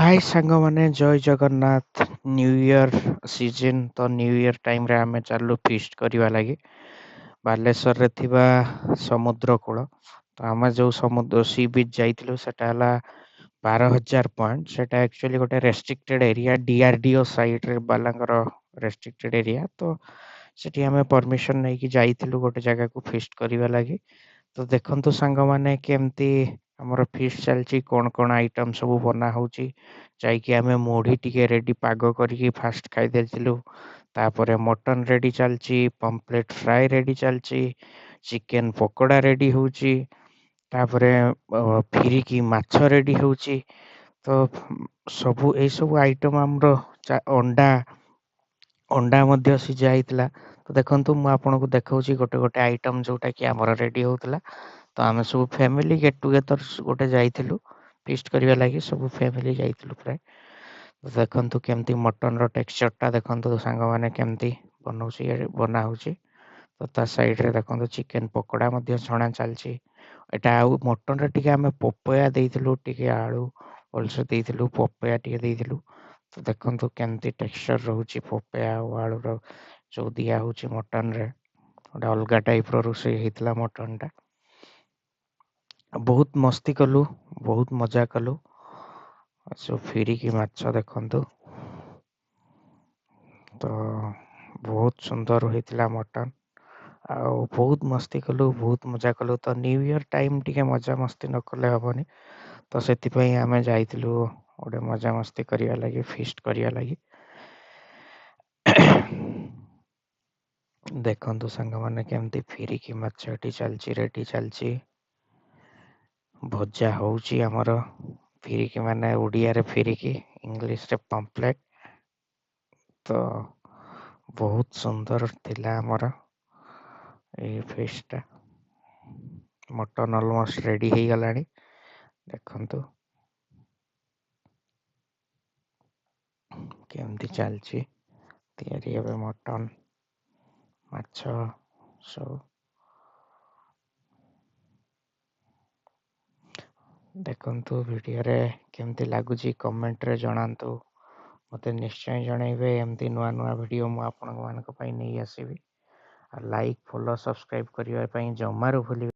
High ସାଙ୍ଗମାନେ, ଜୟ Jagannath. New year season ତ new year ଟାଇମ୍ରେ ଆମେ ଚାଲୁ ଫିଷ୍ଟ କରିବା ଲାଗି ବାଲେଶ୍ୱରରେ ଥିବା ସମୁଦ୍ର କୂଳ। ତ ଆମେ ଯେଉଁ ସମୁଦ୍ର ସି ବିଚ୍ ଯାଇଥିଲୁ ସେଟା ହେଲା 12,000 ପଏଣ୍ଟ। ସେଟା ଆକ୍ଚୁଆଲି ଗୋଟେ ରେଷ୍ଟ୍ରିକ୍ଟେଡ୍ ଏରିଆ, DRDO ସାଇଟ୍ରେ ବାଲାଙ୍କର ରେଷ୍ଟ୍ରିକ୍ଟେଡ୍ ଏରିଆ। ତ ସେଠି ଆମେ ପରମିସନ୍ ନେଇକି ଯାଇଥିଲୁ ଗୋଟେ ଜାଗାକୁ ଫିଷ୍ଟ କରିବା ଲାଗି। ତ ଦେଖନ୍ତୁ ସାଙ୍ଗମାନେ, କେମିତି ଆମର ଫିଷ୍ଟ ଚାଲିଛି, କ'ଣ କ'ଣ ଆଇଟମ୍ ସବୁ ବନା ହେଉଛି। ଯାଇକି ଆମେ ମୁଢ଼ି ଟିକେ ରେଡ଼ି ପାଗ କରିକି ଫାଷ୍ଟ ଖାଇଦେଇଥିଲୁ। ତାପରେ ମଟନ୍ ରେଡ଼ି ଚାଲିଛି, ପମ୍ପଲେଟ୍ ଫ୍ରାଏ ରେଡ଼ି ଚାଲିଛି, ଚିକେନ୍ ପକୋଡ଼ା ରେଡ଼ି ହେଉଛି, ତାପରେ ଫିରିକି ମାଛ ରେଡ଼ି ହେଉଛି। ତ ସବୁ ଏଇସବୁ ଆଇଟମ୍ ଆମର ଅଣ୍ଡା ମଧ୍ୟ ସିଝା ହେଇଥିଲା। ତ ଦେଖନ୍ତୁ, ମୁଁ ଆପଣଙ୍କୁ ଦେଖାଉଛି ଗୋଟେ ଗୋଟେ ଆଇଟମ୍ ଯେଉଁଟାକି ଆମର ରେଡ଼ି ହେଉଥିଲା। ତ ଆମେ ସବୁ ଫ୍ୟାମିଲି ଗେଟ୍ ଟୁଗେଦର ଗୋଟେ ଯାଇଥିଲୁ ଫିଷ୍ଟ କରିବା ଲାଗି, ସବୁ ଫ୍ୟାମିଲି ଯାଇଥିଲୁ ପ୍ରାୟ। ଦେଖନ୍ତୁ କେମିତି ମଟନ୍ର ଟେକ୍ସଚର୍ଟା, ଦେଖନ୍ତୁ ସାଙ୍ଗମାନେ, କେମିତି ବନଉଛି, ବନା ହେଉଛି। ତ ତା ସାଇଡ଼୍ରେ ଦେଖନ୍ତୁ, ଚିକେନ୍ ପକୋଡ଼ା ମଧ୍ୟ ଛଣା ଚାଲିଛି ଏଇଟା। ଆଉ ମଟନ୍ରେ ଟିକେ ଆମେ ପପୟା ଦେଇଥିଲୁ, ଟିକେ ଆଳୁ ଭଲସେ ଦେଇଥିଲୁ, ପପୟା ଟିକେ ଦେଇଥିଲୁ। ତ ଦେଖନ୍ତୁ କେମିତି ଟେକ୍ସଚର୍ ରହୁଛି ପପୟା ଆଉ ଆଳୁର ଯେଉଁ ଦିଆ ହେଉଛି ମଟନ୍ରେ। ଗୋଟେ ଅଲଗା ଟାଇପ୍ର ରୋଷେଇ ହେଇଥିଲା ମଟନ୍ଟା। ବହୁତ ମସ୍ତି କଲୁ, ବହୁତ ମଜା କଲୁ। ସବୁ ଫିରିକି ମାଛ ଦେଖନ୍ତୁ। ତ ବହୁତ ସୁନ୍ଦର ହୋଇଥିଲା ମଟନ୍ ଆଉ ବହୁତ ମସ୍ତି କଲୁ, ବହୁତ ମଜା କଲୁ। ତ ନ୍ୟୁ ଇୟର୍ ଟାଇମ୍ ଟିକେ ମଜାମସ୍ତି ନ କଲେ ହେବନି। ତ ସେଥିପାଇଁ ଆମେ ଯାଇଥିଲୁ ଗୋଟେ ମଜାମସ୍ତି କରିବା ଲାଗି, ଫିଷ୍ଟ କରିବା ଲାଗି। ଦେଖନ୍ତୁ ସାଙ୍ଗମାନେ, କେମିତି ଫିରିକି ମାଛ ଏଠି ଚାଲିଛି, ରେଡ଼ି ଚାଲିଛି, ଭଜା ହେଉଛି ଆମର ଫିରିକି, ମାନେ ଓଡ଼ିଆରେ ଫିରିକି, ଇଂଲିଶରେ ପମ୍ପଲେଟ୍। ତ ବହୁତ ସୁନ୍ଦର ଥିଲା ଆମର ଏଇ ଫିଷ୍ଟଟା। ମଟନ୍ ଅଲମୋଷ୍ଟ ରେଡ଼ି ହେଇଗଲାଣି। ଦେଖନ୍ତୁ କେମିତି ଚାଲିଛି ତିଆରି ଏବେ ମଟନ୍, ମାଛ ସବୁ। ଦେଖନ୍ତୁ, ଭିଡ଼ିଓରେ କେମିତି ଲାଗୁଛି କମେଣ୍ଟରେ ଜଣାନ୍ତୁ ମୋତେ, ନିଶ୍ଚୟ ଜଣାଇବେ। ଏମିତି ନୂଆ ନୂଆ ଭିଡ଼ିଓ ମୁଁ ଆପଣଙ୍କ ମାନଙ୍କ ପାଇଁ ନେଇ ଆସିବି। ଆଉ ଲାଇକ୍, ଫଲୋ, ସବସ୍କ୍ରାଇବ୍ କରିବା ପାଇଁ ଜମାରୁ ଭୁଲିବେ